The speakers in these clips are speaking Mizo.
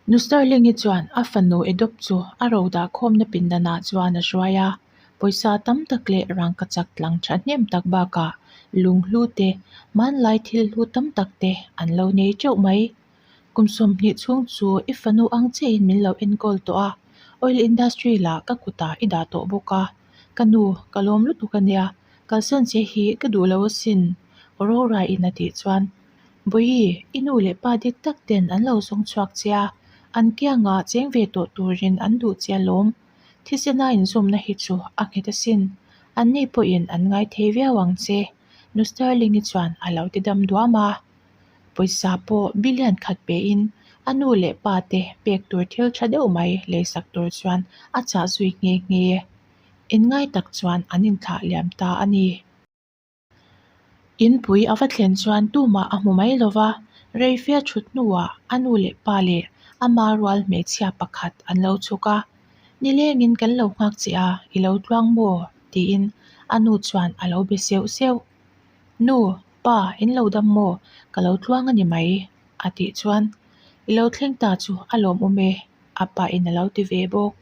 Nu Sterling-i chuan a fanu adopt chu a ro dah khawmna pindanah chuan a hruai a, pawisa tam tak leh rangkachak tlang thahnem tak bakah lunghlu te, hmanlai thil hlu tam tak te an lo nei teuh mai. Kum 20 chhung chu i fanu ang chiahin min lo enkawl tawh a, oil industry lah ka kutah i dah tawh bawk a, ka nu ka lawm lutuk a nia, kalsan che hi ka duh lo asin, Aurora in a tih chuan Bawihi, i nu leh pa dik tak ten an lo zawng chhuak che a, an kiangah cheng ve tawh turin an duh che alawm. Thisena inzawmna hi chu a nghet asin, anni pawhin an ngai thei viau ang che, Nu Sterling-i chuan a lo ti dam duam a. Pawisa pawh billion khat pein a nu leh pa te pek tur thil tha deuh mai leisak tur chuan a chah zui nghe nghe. Inngai tak chuan an inthlah liam ta a ni. Inpui a va thlen chuan tumah a hmu mai lo va, Reifia thut hnuah a nu leh pa leh ama rual hmeichhia pakhat an lo chhuk a, Nilengin kan lo nghak che a, i lo tluang maw? tiin a nu chuan a lo be seuh seuh. Nu, pa, in lo dam maw? Ka lo tluang a ni mai, a tih chuan, I lo thleng ta chu a lawmawm e, a pahin a lo ti ve bawk.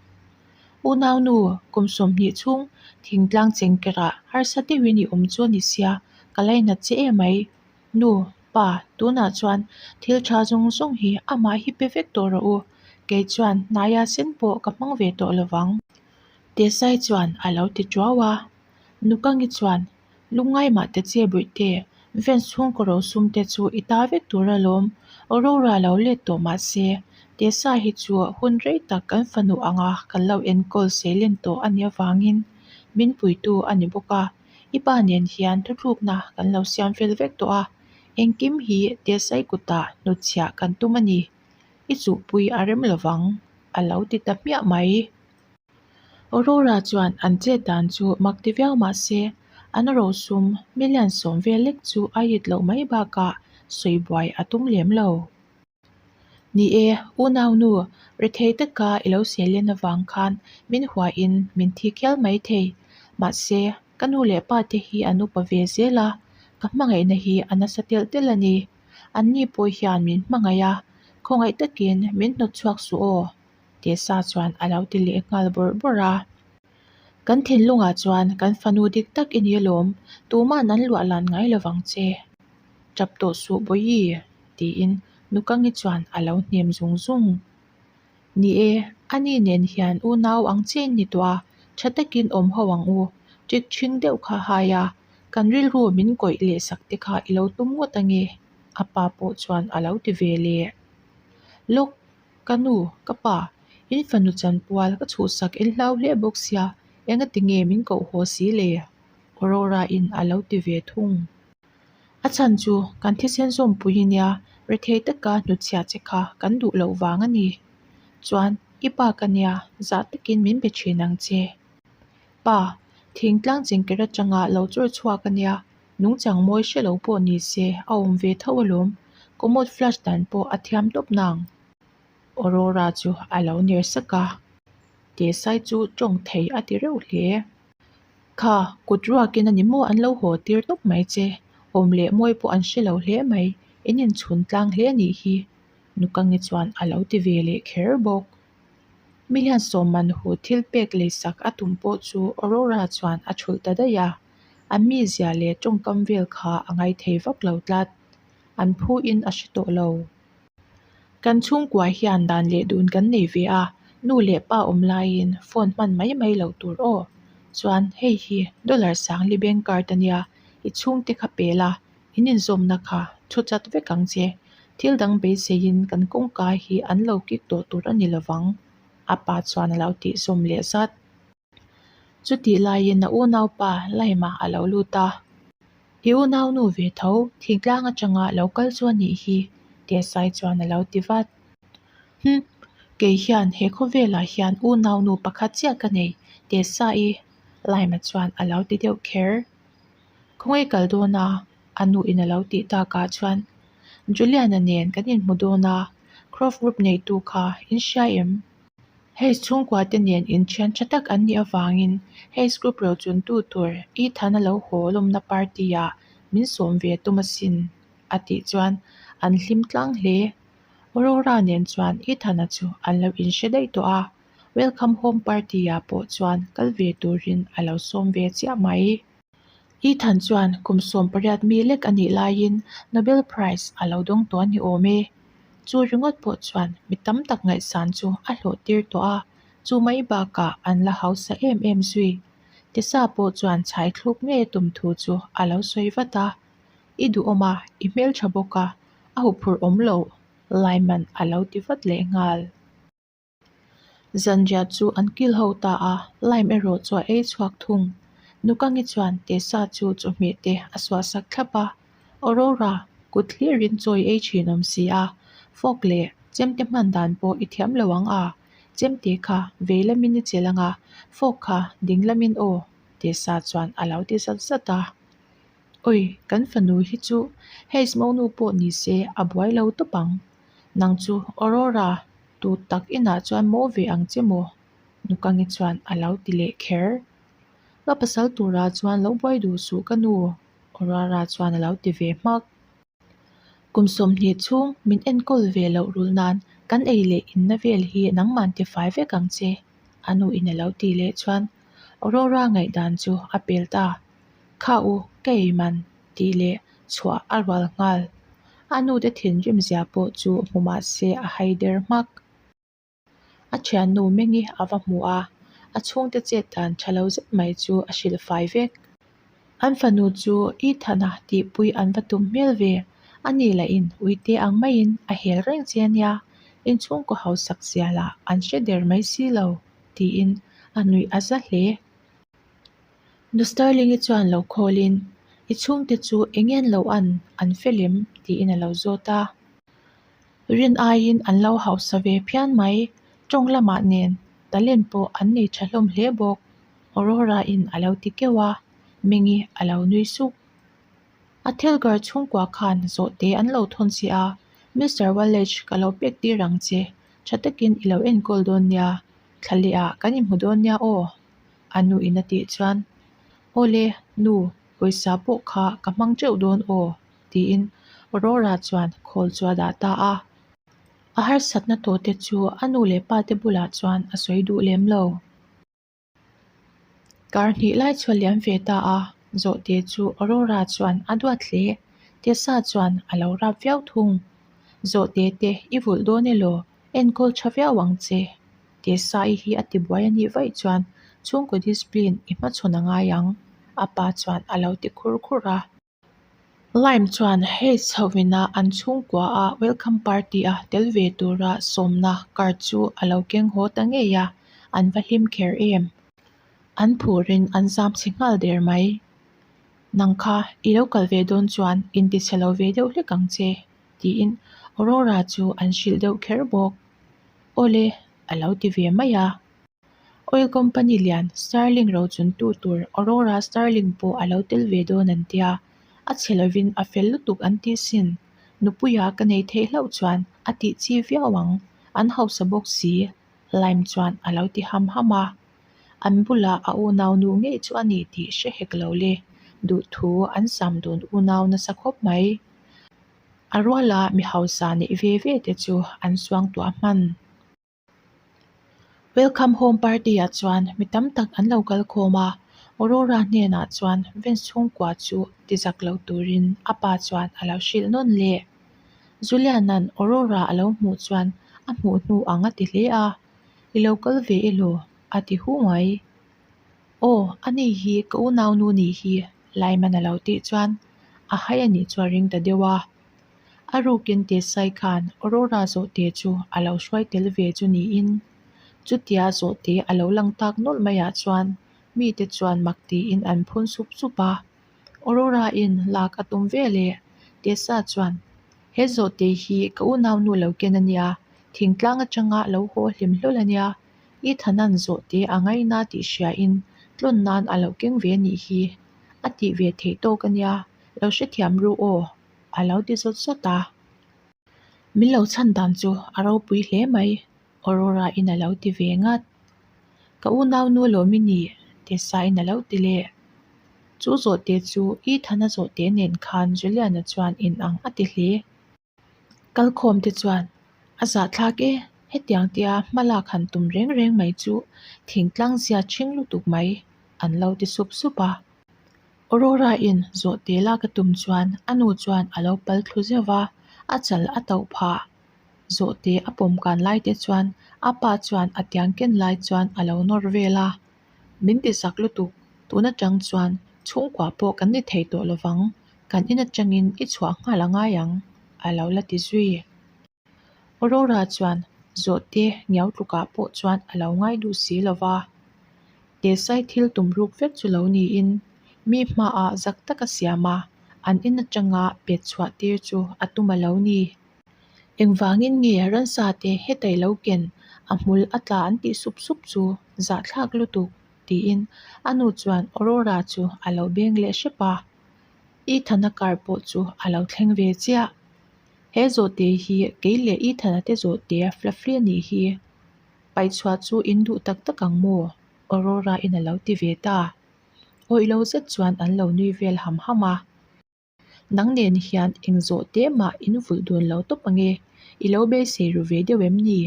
Unaunu, kum 20 chhung thingtlang chengkerah harsa deuhin i awm chu a ni sia, ka lainat che em mai. Nu, pa, tunah chuan thil tha zawng zawng hi amah hi pe vek tawh rawh u, kei chuan hnaia sen pawh ka hmang ve tawh lovang. Desai chuan a lo ti tuau a. Nukangi chuan, Lungngai mah te che Bawihte, Vance chhungkaw rosum te chu i ta vek tur alawm, Aurora lo let tawh mah se, Tessa hi chu hun rei tak kan fanu anga kan lo enkawl seilen tawh a nih avangin min puitu a ni bawk a, i pa nen hian thuthlukna kan lo siam fel vek tawh a, engkim hi Tessa-i kutah hnutchhiah kan tum a ni, i chuhpui a rem lovang, a lo ti ta hmiah mai. Aurora chuan an chet dan chu mak ti viau mah se, an rosum million sawm vel lek chu a it loh mai bakah sawi buai a tum lem lo. Ni e, unaunu, rethei taka i lo seilen avang khan min huahin min thi khial mai thei. Mahse, ka nu leh pa te hi an upa ve zel a, ka hmangaihna hi a nasa telh telh a ni. Anni pawh hian min hmangaih a, khawngaih takin min hnawt chhuak suh aw. Tessa chuan a lo ti leh nghal bawrh bawrh a. Kan thinlungah chuan kan fanu dik tak i ni alawm, tuma'n an luah lan ngai lovang che. Tap tawh suh Bawihi, tiin Nukangi chuan a lo hnem zung zung. Ni e, ani nen hian unau ang chiah in ni tawh a, tha takin awm ho ang u, ṭik ṭhing deuh kha hai a, kan rilru min kawih leh sak te kha i lo tum ngawt ange, a pa pawh chuan a lo ti ve leh. Lawk Ka nu, ka pa, in fanu chanpual ka chhuhsak in hlau hle bawk sia, engati nge min koh haw si le? Aurora in a lo ti ve thung. A chhan chu kan thisen zawmpui nia rethei taka hnutchhiah che kha kan duh loh vang a ni. Chuan i pa ka nia zah takin min be thin ang che. Pa, thingtlang chingker atanga lo chawr chhuak a nia, nungchang mawi hre lo pawh ni se a awm ve tho alawm, commode flush dan pawh a thiam tawp nang. Aurora chu a lo ner sak a, Desai chu tawng thei a ti reuh hle. Kha, kut ruakin a ni maw an lo haw tir tawp mai che, awm leh mawi pawh an hre lo hle mai, in inchhun tlang hle a nih hi, Nukangi chuan a lo ti ve leh kher bawk. Million sawm man hu thil pek leisak a tum pawh chu Aurora chuan a thulh ta daih a, an mizia leh tawngkam vel kha a ngaithei vak lo tlat. An phuin a hre tawh lo. Kan chhungkua hian dan leh dun kan nei ve a, nu leh pa awm laiin phone hman mai mai loh tur aw. Chuan hei hi dollar sangli bank card a nia, i chhungte kha pe la, in inzawmna kha thu chat vek ang che. Thil dang beiseiin kan kawngka hi an lo kik tawh tur a ni lovang, a pa chuan a lo tih zawm leh zat. Chutih laiin a unaupa Laima a lo lut a, I unaunu ve tho, thingtlang atanga lo kal chu a nih hi, Desai chuan a lo ti vat. Hum, kei hian he khawvelah hian unaunu pakhat chiah ka nei, Desai, Laima chuan a lo ti deuh kher. Khawngaih kal dawn a, a nu in a lo tih takah chuan Juliana nen kan inhmu dawn a, Croft Group neitu kha in hria em? Hayes chhungkua te nen inthian tha tak an nih avangin Hayes Group rochuntu tur Ethan a lo haw lawmna party ah min sawm ve tum asin a tih chuan an hlim tlang hle. Aurora nen chuan Ethan-a chu an lo inhre daih tawh a, welcome home party-ah pawh chuan kal ve turin a lo sawm ve chiah mai. Ethan chuan kum 18 mi lek a nih laiin Nobel Prize a lo dawng tawh a ni awm e. Chu ringawt pawh chuan mi tam tak ngaihsan chu a hlawh tir tawh a, chu mai bakah an la hausa em em zui. Tessa pawh chuan chhai thluk ngei a tum thu chu a lo sawi vat a, I duhawm a, i hmeltha bawk a, a huphurh awm loh, Lyman a lo ti vat leh nghal. Zanriah chu an kil ho ta a, lime erawh chu a ei chhuak thung. Nukangi chuan Tessa chu chawhmeh te a suah sak thlap a, Aurora, kut hlirin chaw i ei thin awm si a, fork leh chemte hman dan pawh i thiam lo ang a, chemte kha vei lamin i chelh ang a, fork kha ding lamin aw, Tessa chuan a lo ti zat zat a. Awi, kan fanu hi chu hei Smonu pawh ni se a buai lo tawp ang. Nang chu Aurora, tu tak inah chuan maw ve ang che maw? Nukangi chuan a lo ti leh kher. Ka pasal turah chuan lo buai duh suh ka nu, Aurora chuan a lo ti ve hmak. Kum 20 chhung min enkawl ve loh rulh nan kan ei leh inna vel hi nangman tifai vek ang che, a nu in a lo ti leh chuan Aurora ngaihdan chu a pel ta. Kha u, ka ei man, tih leh chhuah a rual nghal. A nute thinrim zia pawh chu hmu mah se a hai der hmak. A thiannu Mengi a va hmu a, a chhungte chet dan tha lo zet mai chu a hrilh fai vek. An fanu chu Ethan-a tihpui an va tum hmel ve, a ni lahin uite ang maiin a hel reng che a nia, inchhungkaw hausak zia lah an hre der mai si lo, tiin a nuih a za hle. Nu Sterling-i chuan lo khawlin, I chhungte chu eng nge an lo an, an fel em? tiin a lo zawt a. Rin aiin an lo hausa ve phian mai, tawng lamah nen talent pawh an nei tha hlawm hle bawk, Aurora-in a lo ti keuh a, Mengi a lo nui suk. A Thelgar chhungkua khan zawhte an lo thawn che a, Mister Wallach ka lo pek tir ang che, tha takin i lo enkawl dawn nia, thla leh ah kan inhmu dawn nia aw. A nu in a tih chuan, Awle, nu, pawisa pawh kha ka hmang teuh dawn aw, tiin Aurora chuan khawl chu a dah ta a. A harsatna tawh te chu a nu leh pa te bulah chuan a sawi duh lem lo. Kar hnih lai chu a liam ve ta a, zawhte chu Aurora chuan a duat hle. Tessa chuan a lo rap viau thung. Zawhte te i vulh dawn elaw? Enkawl tha viau ang che. Tessa-i hi a tibuai a nih vaih chuan chhungkaw discipline i hmachhawn a ngai ang, a pa chuan a lo ti khur khur a. Lime chuan hei chhohvina an chhungkua a welcome party a tel ve tura sawmna card chu a lo keng haw ta ngei a, an va hlim kher em. An phurin an zam chhe nghal der mai. Nang kha i lo kal ve dawn chuan intichhe lo ve deuh hlek ang che, tiin Aurora chu an hrilh deuh kher bawk. Awle, a lo ti ve mai a. Oil company lian Sterling rochuntu tur Aurora Sterling pawh a lo tel ve dawn an tia, a chhe lovin a fel lutuk an ti sin. Nupuia ka nei theih hlauh chuan a tih chi viau ang, an hausa bawk si, Lime chuan a lo ti ham ham a. An bulah a unau nu ngei chu a ni tih hre hek lo le, duhthu an sam dun unau nasa khawp mai. A ruala mi hausa neih ve ve te chu an suangtuah hman. Welcome home party ah chuan mi tam tak an lo kal khawm a, Aurora hnenah chuan Vance chhungkua chu ti zak lo turin a pa chuan a lo hrilh nawn leh. Julian-a'n Aurora a lo hmuh chuan a hmuh hnu ang a ti hle a, I lo kal ve elaw? a ti hu mai. Aw, ani hi ka unaunu nih hi, Laiman a lo tih chuan a hai a nih chu a ring ta deuh a. A rukin Tesai khan Aurora zawhte chu a lo hruai tel ve chu niin, chutia zawhte a lo lang tak nawlh maiah chuan mite chuan mak tiin an phun sup sup a. Aurora in lak a tum ve le, Tessa chuan, He zawhte hi ka unaunu lo ken a nia, thingtlang atanga lo haw hlim hlawl a nia, Ethan-a'n zawhte a ngaina tih hriain tlawn nan a lo keng ve nih hi, a tih ve theih tawk a nia, lo hrethiam ru aw, a lo ti zawt zawt a. Min lo chhan dan chu a ropui hle mai, Aurora in a lo ti ve ngat. Ka unaunu lawm i nih, Tessa in a lo ti leh. Chu zawhte chu Ethan-a zawhte nen khan Julian-a chuan inang a ti hle. Kalkhawm te chuan. A zahthlak e, hetiang tia hma lak han tum reng reng mai chu thingtlang zia ṭhing lutuk mai, an lo ti sup sup a. Aurora in zawhte lak a tum chuan a nu chuan a lo pal thlu zeuh va, a chal a tauh phah. Zawhte a pawm kan lai te chuan a pa chuan a tiang ken lai chuan a lo nawr vel a. Min ti zak lutuk, tun atang chuan chhungkua pawh kan ni thei tawh lovang, kan in atangin i chhuah nghal a ngai ang, a lo la ti zui. Aurora chuan zawhte ngiau tlukah pawh chuan a lo ngai duh si lo va. Desai thil tum ruk vek chu lo niin mi hmaah zak taka siam a, an in atanga pet chhuah tir chu a tum a lo ni. Engvangin nge ransa te hetai lo ken a hmul a tla an tih sup sup chu zahthlak lutuk tiin a nu chuan Aurora chu a lo beng leh hrep a. Ethan-a car pawh chu a lo thleng ve chiah. He zawhte hi kei leh Ethan-a te zawhte Fluffy a nih hi. Paihchhuah chu in duh tak tak ang maw? Aurora in a lo ti ve ta. Awih lo zet chuan an lo nui vel ham ham a. Nang nen hian eng zawh te mah in vulh dun lo tawp ange, i lo beisei ru ve deuh em ni?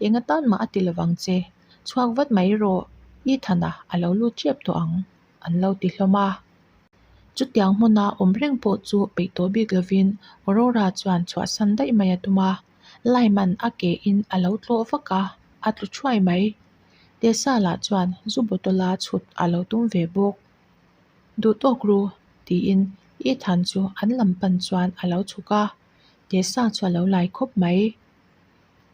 Eng atan mah a ti lovang che, chhuak vat mai rawh, Ethan-a a lo lut tep tawh ang, an lo ti hlawm a. Chutiang hmuna awm reng pawh chu peih tawh bik lovin Aurora chuan chhuahsan daih mai a tum a, Laiman a ke in a lo tlawh vak a, a tlu thuai mai. Tessa lah chuan zu bottle a chhut a lo tum ve bawk. Duh tawk ru, tiin Ethan chu an lam pan chuan a lo chhuk a, Tessa chu a lo lai khawp mai.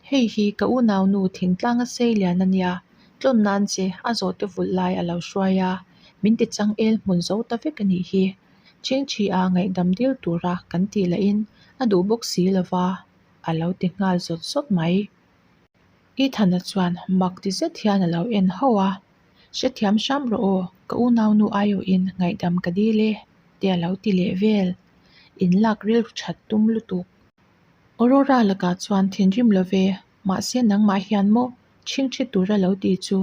Hei hi ka unaunu thingtlanga sei lian a nia, tlawn nan che a zawhte vulh lai a lo hruai a, min ti chang el hmun zo ta vek a nih hi. Chhingchhi a ngaihdam dil tura kan tih lahin a duh bawk si lova, a lo ti nghal zawt zawt mai. Ethana chuan mak ti zet hian a lo en hauh a, Hrethiam hram rawh aw, ka unaunu aiawhin ngaihdam ka dil e, te a lo ti leh vel. In lak rilru that tum lutuk. Aurora lakah chuan thinrim lo ve, mahse nangmah hian maw chhingchhi tura lo ti chu?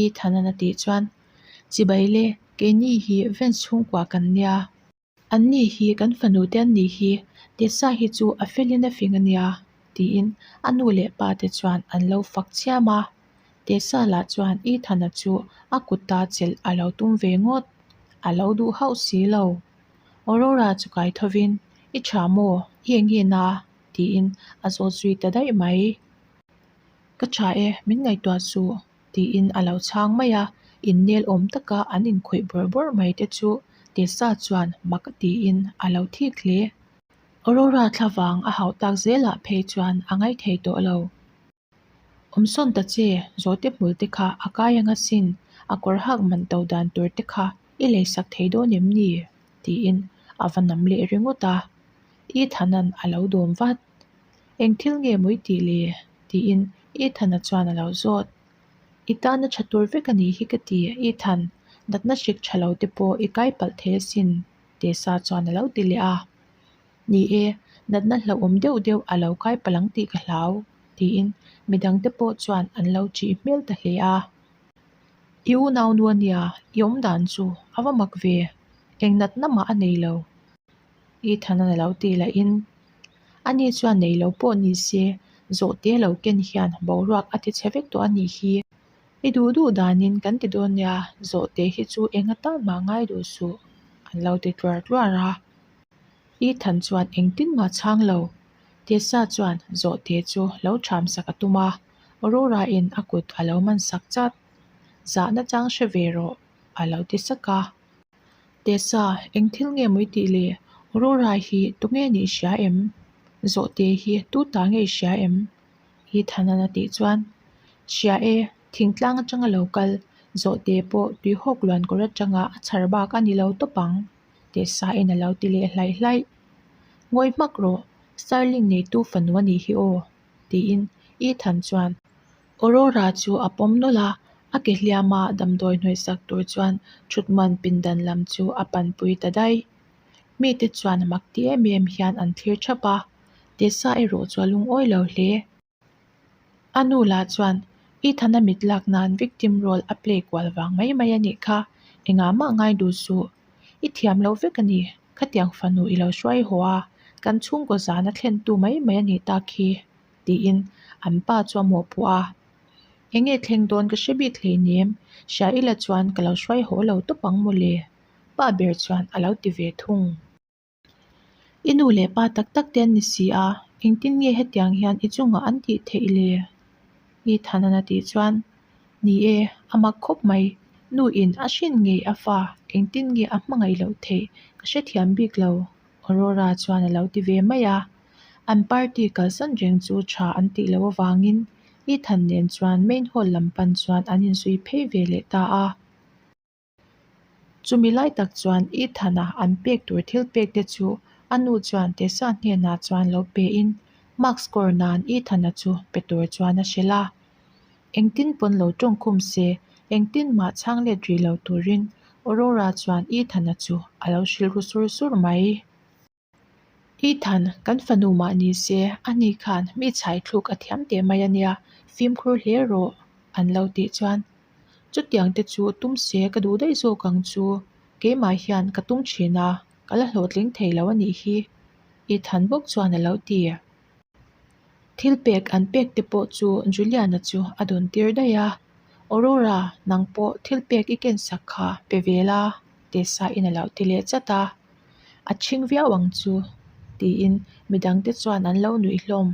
Ethan-an a tih chuan, Chibai le, keini hi Vance chhungkua kan nia. Anni hi kan fanu te an nih hi, Tessa hi chu a felin a fing a nia, tiin a nu leh pa te chuan an lo fak chiam a. Tessa lah chuan Ethan-a chu a kuta chelh a lo tum ve ngawt, a lo duh hauh si lo. Aurora chu kai thovin, I tha maw? I eng nge na? tiin a zawt zui ta daih mai. Ka tha e, min ngaihtuah suh, tiin a lo chhang mai a, innel awm taka an inkhawih bawrh bawrh mai te chu Tessa chuan mak a tiin a lo thik hle. Aurora thlavang a hauh tak zelah phei chuan a ngaithei tawh lo. Awmsawn ta che, zawhte hmul te kha a kai anga sin, a kawr hak man to dan tur te kha i leisak thei dawn em ni? tiin a va nam leh ringawt a. Ethan-a'n a lo dawm vat. Eng thil nge maw i tih le? tiin Ethan-a chuan a lo zawt. I tana tha tur vek a nih hi ka ti, Ethan, natna hrik tha lo te pawh i kai palh thei asin, Tessa chuan a lo ti leh a. Ni e, natna hlauhawm deuh deuh a lo kai palh ang tih ka hlau, tiin midangte pawh chuan an lo ṭih hmel ta hle a. I unaunu a nia, i awmdan chu a va mak ve, eng natna mah a nei lo. Ethan-an a lo ti lahin, Ani chuan nei lo pawh ni se, zawhte lo ken hian boruak a ti chhe vek tawh a nih hi. I duh duh danin kan ti dawn nia, zawhte hi chu eng atan mah ngai duh suh, an lo ti tluar tluar a. Ethan chuan engtin mah chhang lo. Tessa chuan zawhte chu lo ṭham sak a tum a, Aurora in a kut a lo man sak chat. Zahna chang hre ve rawh, a lo ti sak a. Tessa, eng thil nge maw i tih le? Aurora hi tunge nih i hria em? Zawhte hi tu ta nge i hria em? Ethan-an a tih chuan, Hria e, thingtlang atanga lo kal, zawhte pawh tuihawk luan kawr atanga a chhar bak a ni lo tawp ang. Tessa-in a lo ti leh hlaih hlaih. Ngawi hmak rawh, Starling neitu fanu a nih hi aw, tiin Ethan chuan Aurora chu a pawm nawlh a, a ke hliama damdawi hnawihsak tur chuan thutman pindan lam chu a panpui ta daih. Mite chuan mak ti em em hian an thlir thap a, Tessa erawh chu a lungawi lo hle. A nu lah chuan Ethan-a mit lak nan victim role a play kual vang mai mai a nih kha, engah mah ngai duh suh. I thiam loh vek a ni, khatiang fanu i lo hruai haw a, kan chhungkaw zana thlentu mai mai a nih tak hi. Tiin an pa chu a mawhpuh a. Eng nge thleng dawn ka hre bik hleinem, hria ila chuan ka lo hruai haw lo tawp ang mawle, pa ber chuan a lo ti ve thung. I nu leh pa tak tak te an ni si a, engtin nge hetiang hian i chungah an tih theih le? Ethan-an a tih chuan, Ni e, a mak khawp mai. Nu in a hrin ngei a fa, engtin nge a hmangaih loh theih ka hrethiam bik lo, Aurora chuan a lo ti ve mai a. An party kalsan reng chu tha an tih loh avangin Ethan nen chuan main hall lam pan chuan an inzui phei ve leh ta a. Chumi lai tak chuan Ethan-a an pek tur thil pek te chu a nu chuan Tessa hnenah chuan lo pe in mark score nan Ethan-a chu pe tur chuan a hrilh a. Engtin pawn lo tawngkhum se, engtin mah chhang let rih lo turin Aurora chuan Ethan-a chu a lo hrilh ru sur sur mai. Ethan, kan fanu mah ni se, ani khan mi chhai thluk a thiam teh mai a nia, fimkhur hle rawh, an lo tih chuan. Chutiang te chu tum se ka duh daih zawk ang chu, keimah hian ka tum thin a, ka la hlawhtling thei lo a nih hi, Ethan bawk chuan a lo ti. Thil pek an pek te pawh chu Juliana chu a dawn tir daih a, Aurora, nang pawh thil pek i ken sak kha pe ve la, Tessa in a lo ti leh chat a. A chhing viau ang chu, tiin midangte chuan an lo nuih hlawm.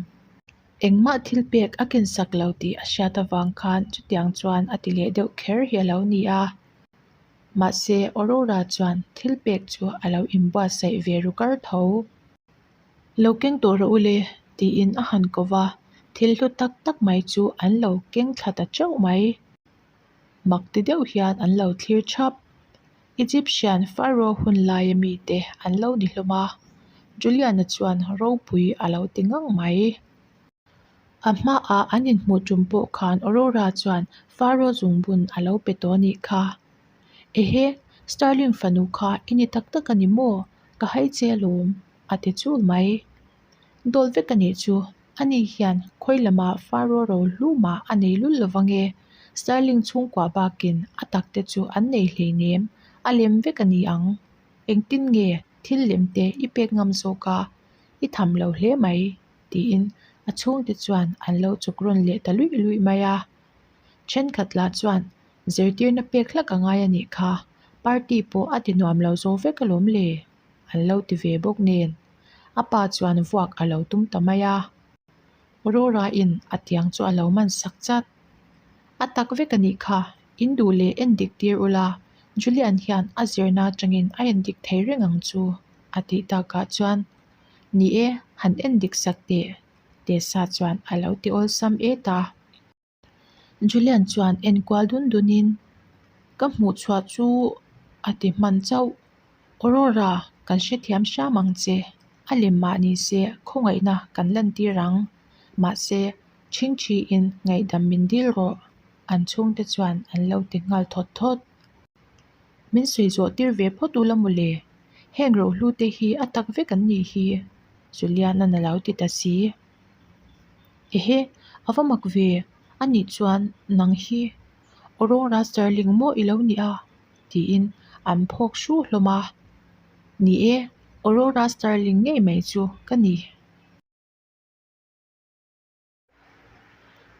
Engmah thil pek a ken sak lo tih a hriat avang khan chutiang chuan a ti leh deuh kher hi a lo ni a. Mahse, Aurora chuan thil pek chu a lo inbuatsaih ve ru kar tho. Lo keng tawh rawh u le, tiin a han ko va, thil hlu tak tak mai chu an lo keng thla ta teuh mai. Mak ti deuh hian an lo thlir thap. Egyptian Pharaoh hun laia mite an lo ni hlawm a, Julian-a chuan ropui a lo ti ngang mai. A hmaah an inhmuh tum pawh khan Aurora chuan Pharaoh zungbun a lo pe tawh a nih kha. Ehe, Sterling fanu kha i ni tak tak a ni maw? Ka hai che alawm, a ti chul mai. Dawl vek a nih chu, ani hian khawi lamah Pharaoh ro hlumah a nei lul lo vange, Sterling chhungkua bakin a tak te chu an nei hleinem, a lem vek a ni ang. Engtin nge thil lem te i pek ngam zawk a, i tham lo hle mai, tiin a chhungte chuan an lo chuk rawn leh ta luih luih mai a. Thenkhat lah chuan zirtirna pek hlak a ngai a nih kha, party pawh a ti nuam lo zo vek alawm le, an lo ti ve bawk nen. A pa chuan vuak a lo tum ta mai a. Aurora in a tiang chu a lo man sak chat. A tak vek a nih kha, in duh leh en dik tir ula, Julian hian a zirna atangin a en dik thei reng ang chu, a tih takah chuan, Ni e, han en dik sak teh, Tessa chuan a lo ti awlsam et a. Julian chuan en kual dun dunin, Ka hmuh chhuah chu a ti hman chauh. Aurora, kan hrethiam hram ang che. A lem mah ni se khawngaihna kan lantir ang. Mahse, ṭhingṭhiin ngaihdam min dil rawh, an chhungte chuan an lo ti nghal thawt thawt. Min sawi zawh tir ve phawt ula mawle. Heng rohlu te hi a tak vek an nih hi, Julian-a'n a lo ti ta si. Ehe, a va mak ve, a nih chuan nang hi Aurora Sterling maw i lo ni a? tiin an phawk hru hlawm a. Ni e, Aurora Sterling ngei mai chu ka ni.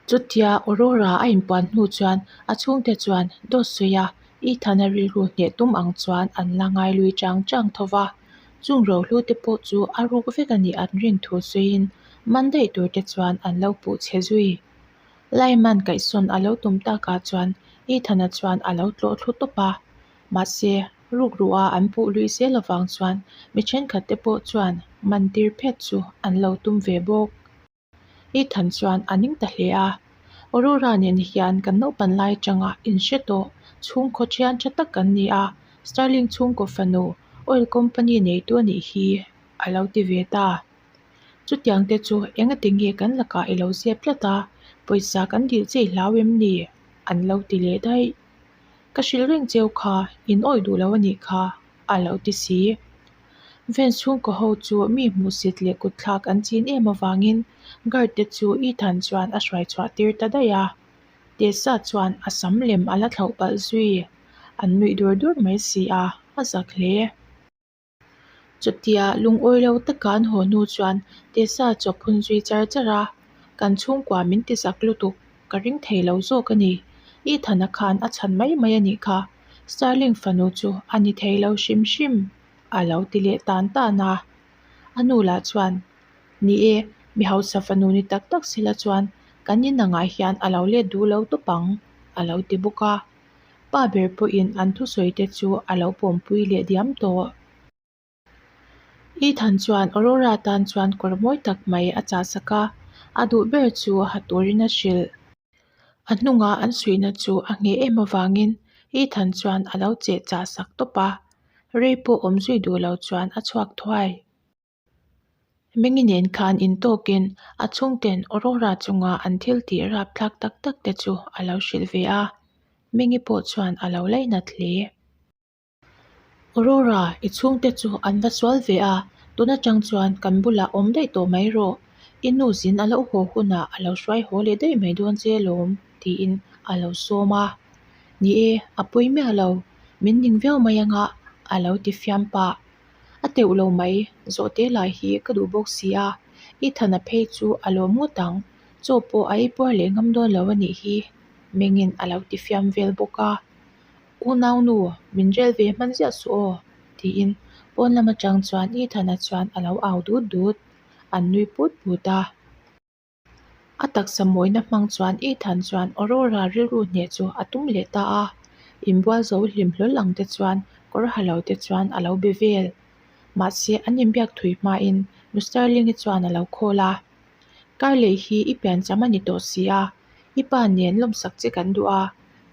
Chutia Aurora a inpuan hnu chuan a chhungte chuan dawt sawi a, Ethan-a rilru hneh tum ang chuan an la ngai lui chang chang tho va. Chung rohlu te pawh chu a ruk vek a nih an rin thu sawiin man daih tur te chuan an lo puh chhe zui. Laiman kaihsawn a lo tum takah chuan Ethan-a chuan a lo tlawh thlu tawp a, mahse rukruha an puh lui zel avang chuan mi thenkhat te pawh chuan man tir phet chu an lo tum ve bawk. Ethan chuan a ning ta hle a, Aurora nen hian kan naupan lai atanga inhre tawh chhungkaw thian tha tak kan ni a, Sterling chhungkaw fanu oil company neitu a nih hi a lo ti ve ta. Chutiang te chu engati nge kan lakah i lo zep tlat a, pawisa kan dil che i hlau em ni? an lo ti leh daih. Ka hrilh reng cheu kha, in awih duh lo a nih kha, a lo ti si. Ven chhungkaw ho chu mi hmuhsit leh kutthlak an chin em avangin guard te chu Ethan chuan a hruai chhuah tir ta daih a. Tessa chuan a sam lem a la thlauh palh zui. An nuih dur dur mai si a, a zak hle. Chutia lungawi lo taka an haw hnu chuan Tessa chu a phun zui char char a. Kan chhungkua min ti zak lutuk, ka ring thei lo zawk a ni. Ethan-a khan a chhan mai mai a nih kha. Sterling fanu chu a ni thei lo hrim hrim, a lo ti leh tan tan a. A nu lah chuan, Ni e, mi hausa fanu ni tak tak sela chuan kan in angah hian a lo let duh lo tawp ang, a lo ti bawk a. Pa ber pawhin an thusawi te chu a lo pawmpui leh diam tawh. Ethan chuan Aurora tan chuan kawr mawi tak mai a chahsak a, a duh ber chu ha turin a hrilh. A hnunga an suihna chu a ngheh em avangin Ethan chuan a lo cheh chahsak tawp a, rei pawh awm zui duh lo chuan a chhuak thuai. Mengi nen khan intawkin a chhungten Aurora chunga an thil tih rapthlak tak tak te chu a lo hrilh ve a, Mengi pawh chuan a lo lainat hle. Aurora, i chhungte chu an va sual ve a, tun atang chuan kan bulah awm daih tawh mai rawh. I nu zin a lo haw hunah a lo hruai haw leh daih mai dawn che lawm, tiin a lo sawm a. Ni e, a pawi miah lo, min ning viau mai anga, a lo ti fiam pah. A teuh lo mai, zawhte lai hi ka duh bawk si a, i thana phei chu a lawm ngawt ang, chaw pawh a ei puar leh ngam dawn lo a nih hi, Mengin a lo ti fiam vel bawk a. Unaunu, min rel ve hman ziah suh aw, tiin pawn lam atang chuan Ethan-a chuan a lo au dut dut, an nui put put a. A taksa mawina hmang chuan Ethan chuan Aurora rilru hneh chu a tum leh ta a, inbual zo hlim hlawl ang te chuan kawr ha lo te chuan a lo be vel. Mahse an inbiak thui hmain Nu Sterling-i chuan a lo call a, Karleh hi i piancham a ni tawh si a, i pa nen lawmsak che kan duh a,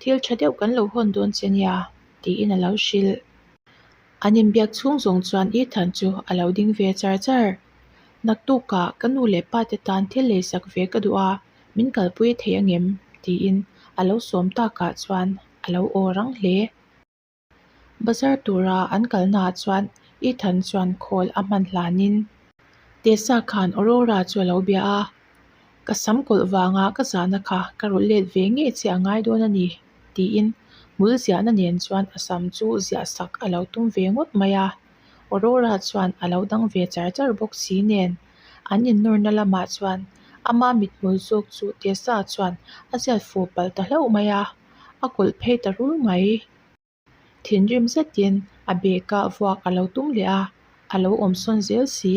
thil tha deuh kan lo hawn dawn che nia, tiin a lo hrilh. An inbiak chhung zawng chuan Ethan chu a lo ding ve char char. Naktukah ka nu leh pa te tan thil leisak ve ka duh a, min kalpui thei angem? tiin a lo sawm takah chuan a lo aw rang hle. Bazar tura an kalnaah chuan Ethan chuan khawl a hman hlanin Tessa khan Aurora chu a lo bia a, Ka sam kawlh vanga ka zahna kha ka rawlh let ve ngei che a ngai dawn a ni, tiin hmul ziahna nen chuan a sam chu ziah sak a lo tum ve ngawt mai a. Aurora chuan a lo dang ve char char bawk si nen an innawrna lamah chuan ama mithmul zawk chu Tessa chuan a ziat fu palh ta hlauh mai a. A kawlh phei ta rul mai. Thinrim zetin a bag ah vuak a lo tum leh a, a lo awm sawn zel si.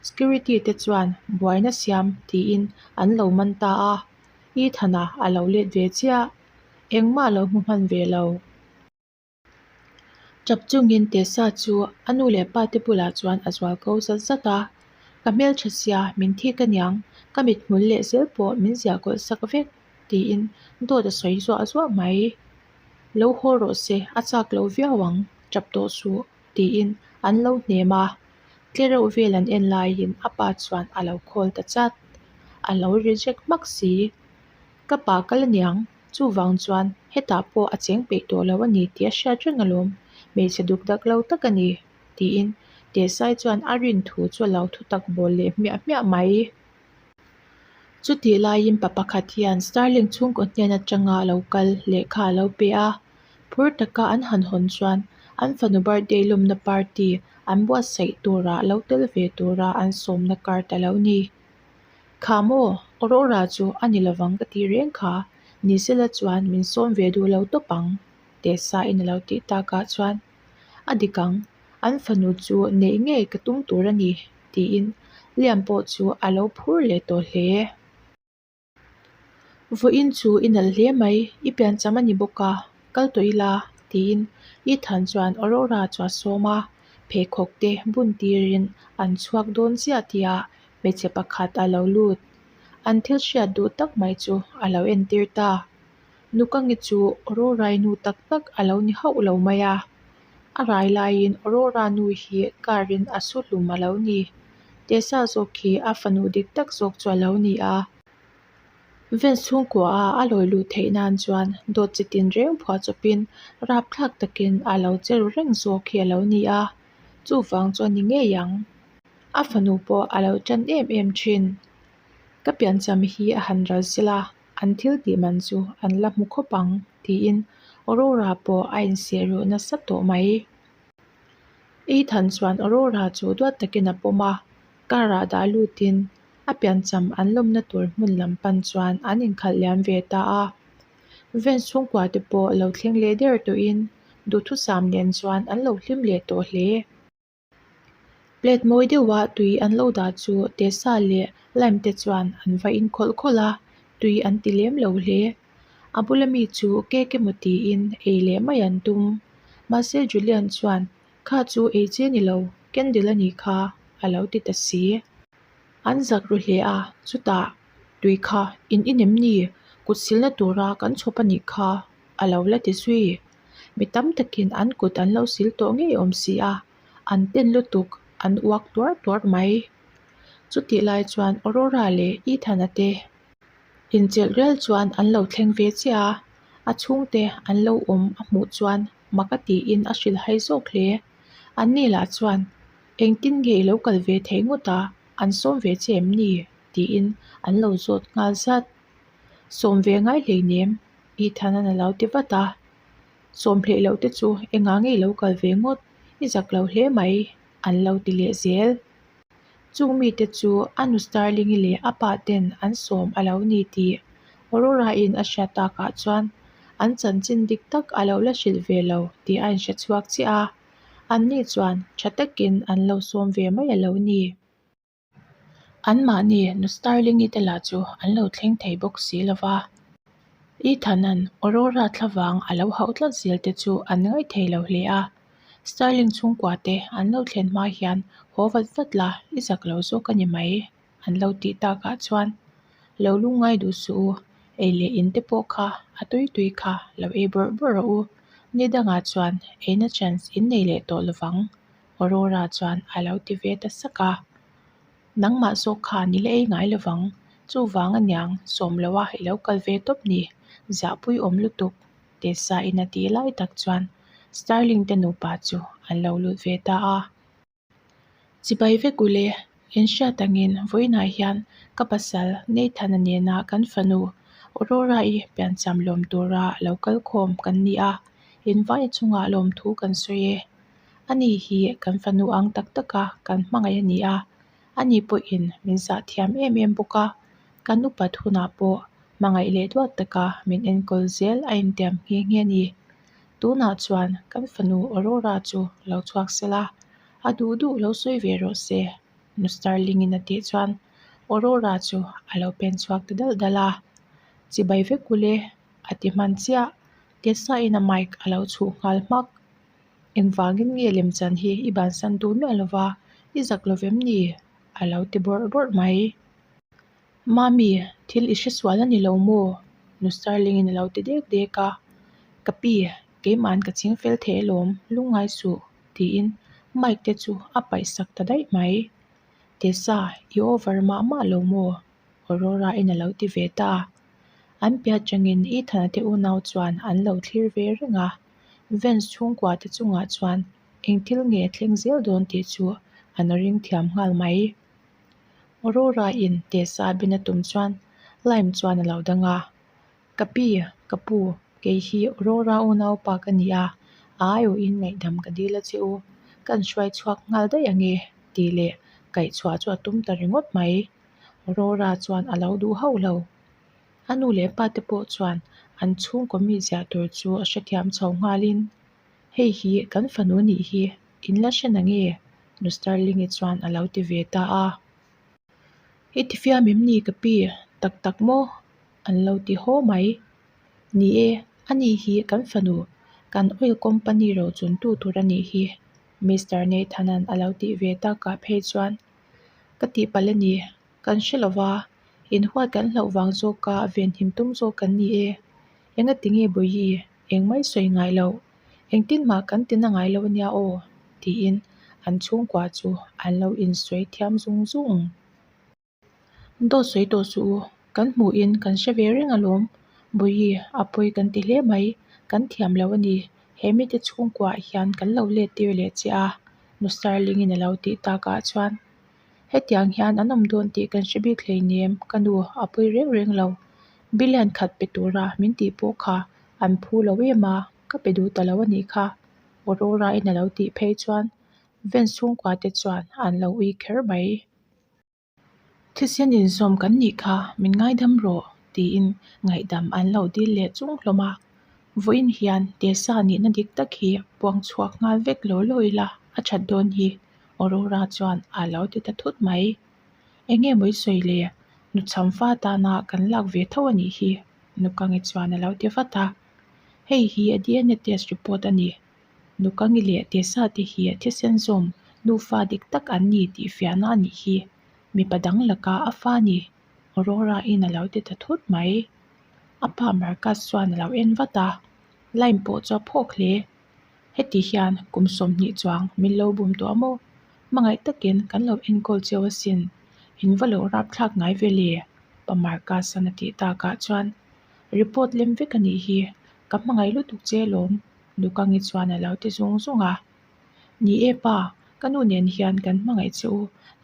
Security te chuan buaina siam tiin an lo man ta a, Ethan-a a lo let ve chiah. Engmah a lo hmu hman ve lo. Tap chungin Tessa chu a nu leh pa te bulah chuan a zual ko zat zat a, Ka hmeltha sia, min thik aniang, ka mithmul leh zel pawh min ziah kawlh sak vek. tiin dawt a sawi zuah zuah mai. Lo haw rawh se, a chak lo viau ang, tap tawh suh, tiin an lo hnem a. Tlereuh vel an en laiin a pa chuan a lo call ta chat. A lo reject hmak si. Ka pa kal aniang, chuvang chuan hetah pawh a cheng peih tawh lo a ni tih a hriat reng alawm, hmeichhe duk dak lo tak a ni, tiin Tesai chuan a rin thu chu a lo thutak bawl leh hmiah hmiah mai. Chutih laiin pa pakhat hian Starling chhungkaw hnen atanga lo kal lehkha a lo pe a, phur taka an han hawn chuan an fanu birthday lawmna party an buatsaih turah lo tel ve tura an sawmna card a lo ni. Kha maw, Aurora chu a ni lovang ka ti reng kha, Nisela chuan min sawm ve duh lo tawp ang, Tessa-in a lo tih takah chuan a dik ang, an fanu chu neih ngei ka tum tur a ni. tiin Liam pawh chu a lo phur leh tawh hle. Vawiin chu i nalh hle mai, i piancham a ni bawk a, kal tawh ila, tiin Ethan chuan Aurora chu a sawm a, pheikhawk te bun tirin an chhuak dawn chiah tihah hmeichhe pakhat a lo lut. An thil hriat duh tak mai chu a lo entir ta. Nukangi chu Aurora-i nu tak tak a lo ni hauh lo mai a. A rai laiin Aurora nu hi car in a su hlum a lo ni. Tessa zawk hi a fanu dik tak zawk chu a lo ni a. Vance chhungkua a a lawi luh theih nan chuan dawt chi tin reng phuah chawpin rapthlak takin a lo che ru reng zawk hi a lo ni a. Chuvang chu a ni ngei ang. A fanu pawh a lo tan em em thin. Ka piancham hi a han ral sela. An thil tih man chu an la hmu khawp ang, tiin Aurora pawh a inseh ruh nasa tawh mai. Ethan chuan Aurora chu duat takin a pawm a, car ah dah lutin A piancham an lawmna tur hmun lam pan chuan an inkhalh liam ve ta a. Vance chhungkua te pawh lo thleng leh der tawhin duhthusam nen chuan an lo hlim leh tawh hle. Plate mawi deuha tui an lo dah chu Tessa leh Lime te chuan an va in khawlh khawlh a, tui an ti lem lo hle. A bula mi chu cake emaw tiin ei leh mai an tum. Mahse Julian chuan Kha chu ei che ni lo, candle a nih kha a lo ti ta si. An zak ru hle a, chutah tui kha in in em ni? Kut silna tura kan chhawp a nih kha a lo la ti zui. Mi tam takin an kut an lo sil tawh ngei awm si a, an ten lutuk, an uak tuar tuar mai. Chutih lai chuan Aurora leh Ethan-a te Inchelh rial chuan an lo thleng ve chiah a, a chhungte an lo awm a hmuh chuan mak a tiin a hrilhhai zawk hle. Anni lah chuan, Engtin nge i lo kal ve theih ngawt a, an sawm ve che em ni? tiin an lo zawt nghal zat. Sawm ve ngai hleinem, Ethan-an a lo ti vat a. Sawm hleih loh te chu engah nge i lo kal ve ngawt, i zak lo hle mai, an lo ti leh zel. Chung mite chu a nu Starling-i leh a pa ten an sawm a lo ni tih Aurora-in a hriat takah chuan an chanchin dik tak a lo la hrilh ve lo tih a inhre chhuak chiah a, anni chuan tha takin an lo sawm ve mai a lo ni. Anmahni nu Starling-i te lah chu an lo thleng thei bawk si lo va. Ethan-a'n Aurora thlavang a lo hauh tlat zel te chu an ngaithei lo hle a. Starling chhungkua te an lo thlen hma hian haw vat vat la i zak lo zawk a ni mai an lo tih takah chuan lo lungngai duh suh u, ei leh in te pawh kha a tui tui kha lo ei bawrh bawrh rawh u, ni dangah chuan eina chance in nei leh tawh lovang Aurora chuan a lo ti ve ta sak a. Nangmah zawk khan i la ei ngai lovang, chuvang aniang sawm loa i lo kal ve tawp ni, zahpui awm lutuk. Tessa in a tih lai tak chuan Starling te nupa chu an lo lut ve ta a. Chibai vek ule, in hriat angin vawiinah hian ka pasal Nathan-a nena kan fanu Aurora-i piancham lawm tura lo kal khawm kan ni a, invaia chungah lawmthu kan sawi e. Ani hi kan fanu ang tak taka kan hmangaih a ni a, ani pawhin min zah thiam em em bawk a, kan upat hunah pawh Hmangaih leh duat taka min enkawl zel a intiam nghe nghe a ni. Tunah chuan kan fanu Aurora chu lo chhuak sela, a duh duh lo sawi ve rawh se, Nu Starling-in a tih chuan Aurora chu a lo pen chhuak ta dalh dalh a. Chibai vek ule, a ti hman chiah. Tessa-in a mic a lo chhuh nghal hmak. Engvangin nge lemchan hi i bansan duh miah lova, i zak lo vem ni? a lo ti bawrh bawrh mai. Mami, thil i hre sual a ni lo maw? Nu Starling-in a lo ti dek dek a. Ka pi, keima'n ka ching fel thei alawm, lungngai suh, tiin mic te chu a paih sak ta daih mai. Tessa, i over mah mah lo maw? Aurora-in a lo ti ve ta. An piah atangin Ethan-a te unau chuan an lo thlir ve reng a. Vance chhungkua te chungah chuan eng thil nge thleng zel dawn tih chu an ring thiam nghal mai. Aurora in Tessa bin a tum chuan Lime chuan a lo dang a, Ka pi, ka pu, kei hi Aurora unaupa ka ni a, a aiawhin ngaihdam ka dil a che u, kan hruai chhuak nghal daih ang e, tih leh kaih chhuah chu a tum ta ringawt mai. Aurora chuan a lo duh hauh lo. A nu leh pa te pawh chuan an chhungkaw mi ziah tur chu a hrethiam chho nghalin, Hei hi kan fanu nih hi in la hre na nge? Nu Starling-i chuan a lo ti ve ta a. I ti fiam em ni ka pi? Tak tak maw? An lo ti haw mai. Ni e, ani hi kan fanu, kan oil company rochuntu tur a nih hi, Mister Nathan-a'n a lo tih ve takah phei chuan ka tihpalh a ni. Kan hre lo va, inhuat kan hlauh vang zawka venhim tum zawk kan ni e. Engati nge Bawihi? Engmai sawi ngai lo, engtin mah kan ti na ngai lo ania aw, tiin an chhungkua chu an lo insawi thiam zung zung. Dawt sawi tawh suh u, kan hmuhin kan hre ve reng alawm, Bawihi a pawi kan ti hle mai, kan thiam lo a ni, he mite chhungkuaah hian kan lo let tir leh che a, Nu Starling-in a lo tih takah chuan Hetiang hian an awm dawn tih kan hre bik hleinem, ka nu a pawi reng reng lo. Billion khat pe tura min tih pawh kha an phu lo em a, ka pe duh ta lo a nih kha, Aurora in a lo tih phei chuan Vance chhungkua te chuan an lo ui kher mai. Thisen inzawm kan nih kha, min ngaidam rawh, tiin ngaihdam an lo dil leh chung hlawm a. Vawiin hian Tessa nihna dik tak hi puang chhuak nghal vek law law ila a that dawn hi, Aurora chuan a lo ti ta thut mai. Eng nge maw i sawi le? Nuchham fa tana kan lak ve tho a nih hi, Nukangi chuan a lo ti vat a. Hei hi a DNA test report a ni. Nukangi leh Tessa te hi thisen zawm nufa dik tak an ni tih fiahna a nih hi. Mipa dang laka a fa ni, Aurora in a lo ti ta thut mai. A pa Marcus chuan a lo en vat a, line pawh chu a phawk hle. Heti hian kum 20 chuang min lo bum tawh a maw? Hmangaih takin kan lo enkawl cheu asin, in va lo rap thlak ngai ve le? Pa Marcus-a'n a tih takah chuan report lem vek a nih hi, ka hmangaih lutuk che lawm, Nukangi chuan a lo ti zung zung a. Ni e pa, ka nu nen hian kan hmangaih che u,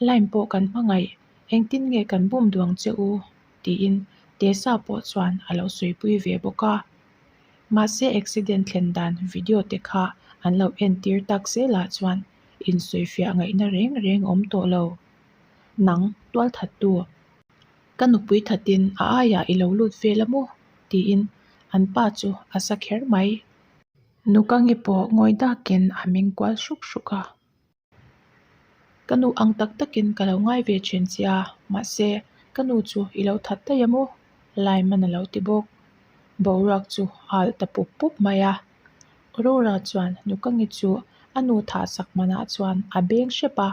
line pawh kan hmangaih, engtin nge kan bum duang che u? tiin Tessa pawh chuan a lo sawipui ve bawk a. Mahse accident thlen dan video te kha an lo entir tak zelah chuan insawifiah ngaihna reng reng awm tawh lo. Nang tualthattu, ka nupui thatin a aiah i lo lut vel a maw? tiin an pa chu a sa kher mai. Nukangi pawh ngawi dakin a meng kual hruk hruk a. Ka nu ang tak takin ka lo ngai ve thin che a, mahse ka nu chu i lo that daih a maw? Laiman a lo ti bawk. Boruak chu a alh ta pup pup mai a. Aurora chuan Nukangi chu a nu thah sak manah chuan a beng hrep a,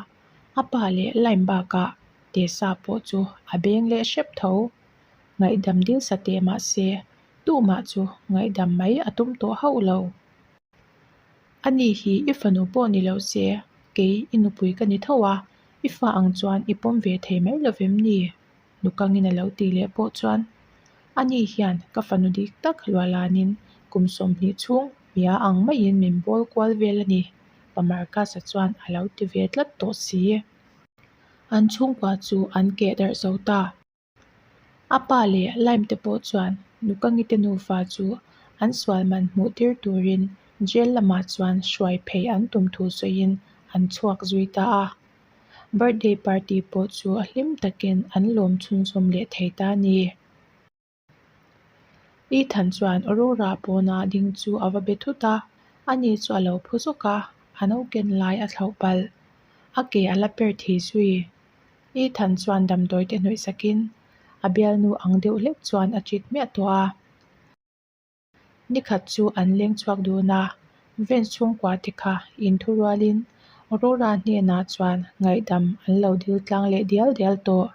a pa leh Lime bakah Tessa pawh chu a beng leh hrep tho. Ngaihdam dil sa teh mahse tumah chu ngaihdam mai a tum tawh hauh lo. Ani hi i fanu pawh ni lo se, kei i nupui ka ni tho a, i fa ang chuan i pawm ve thei mai lo vem ni? Nukangin a lo tih leh pawh chuan, Ani hian ka fanu dik tak luahlanin kum 20 chhung mia ang maiin min bawl kual vel a ni, Pa Marcus-a chuan a lo ti ve tlat tawh si. An chhungkua chu an keh darh zo ta. A pa leh Lime te pawh chuan Nukangite nufa chu an sual man hmuh tir turin jail lamah chuan hruai phei an tum thu sawiin an chhuak zui ta a. Birthday party pawh chu a hlim takin an lawm chhunzawm leh thei ta a ni. Ethan chuan Aurora pawna ding chu a va be thut a, ani chu a lo phu zawk a, a no ken lai a thlauh palh. A ke a la per thei zui. Ethan chuan damdawi te hnawih sakin a bialnu ang deuh hlek chuan a chit hmiah tawh a. Nikhat chu an leng chhuak dun a, Vance chhungkua te kha inthurualin Aurora hnenah chuan ngaihdam an lo dil tlang leh dial dial tawh.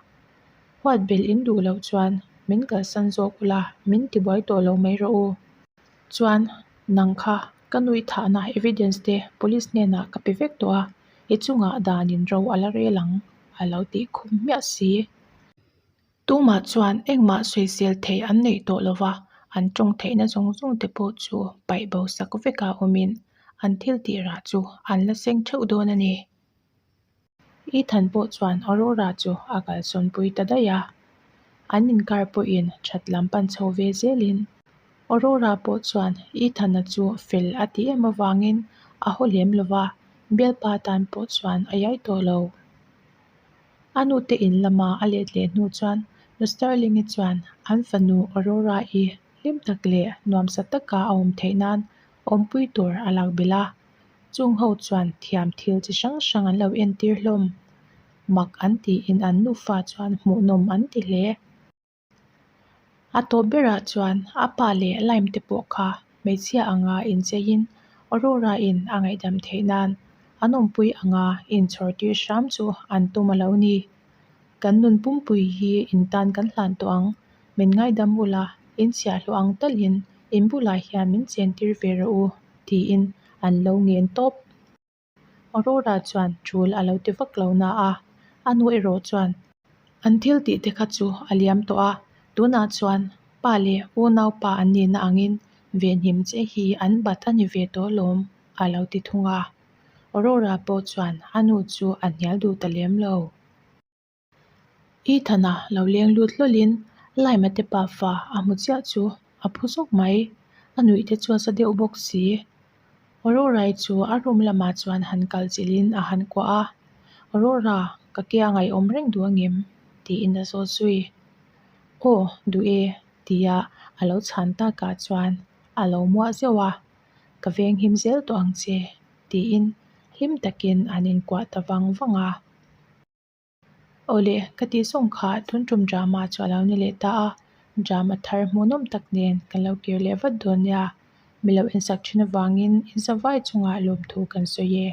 Huat belh in duh loh chuan min kalsan zawk ula min tibuai tawh lo mai rawh u. Chuan nang kha ka nui thahna evidence te police hnenah ka pe vek tawh a, i chungah danin ro a la rel ang a lo tih khum hmiah si. Tumah chuan engmah sawisel theih an neih tawh lo va, an tawng theihna zawng zawng te pawh chu paih bo sak veka awmin an thil tih rah chu an la seng theuh dawn a ni. Ethan pawh chuan Aurora chu a kalsawn pui ta daih a, an inkar pawhin that lam pan chho ve zelin Aurora pawh chuan Ethan-a chu fel a ti em avangin a haw lem lo va, bialpa tan pawh chuan a iai tawh lo. A nute in lama a let leh hnu chuan Nu Sterling-i chuan an fanu Aurora-i hlim tak leh nuamsa taka a awm theih nan awmpui tur a lak belh a. Chung ho chuan thiam thil chi hrang hrang an lo entir hlawm. Mak an tiin an nufa chuan hmuhnawm an ti hle. A tawp berah chuan a pa leh Lime te pawh kha hmeichhia anga incheiin Aurora-in a ngaihdam theih nan an awmpui anga inchhawr tir hram chu an tum a lo ni. Kan nun pumpui hi in tan kan hlan tawh ang, min ngaidam ula, in chhiahhlawh ang talin in bulah hian min chentir ve rawh u, tiin an lo ngen tawp. Aurora chuan tul a lo ti vak lo na a, a nu erawh chuan an thil tih te kha chu a liam tawh a, tunah chuan pa leh unaupa an nihna angin venhim che hi an bat a ni ve tawh alawm a lo ti thung a. Aurora pawh chuan a nu chu a hnial duh ta lem lo. Ethan-a lo leng lut hlawlhin Lime-a te pafa a hmu chiah chu a phu zawk mai. A nuih te chu a za deuh bawk si. Aurora-i chu a room lamah chuan han kal chilhin a han kuah a, Aurora, ka ke a ngaihawm reng duh angem? Tiin a zawt zui. Aw, duh e, tia a lo chhan takah chuan a lo muah zeuh a, Ka venghim zel tawh ang che, tiin hlim takin an inkuah ta vang vang a. Awle, ka tih zawng kha tun tum drama chu a lo ni leh ta a, drama thar hmuhnawm tak nen kan lo kir leh vat dawn nia. Mi lo ensak thin avangin inzavai chungah lawmthu kan sawi e.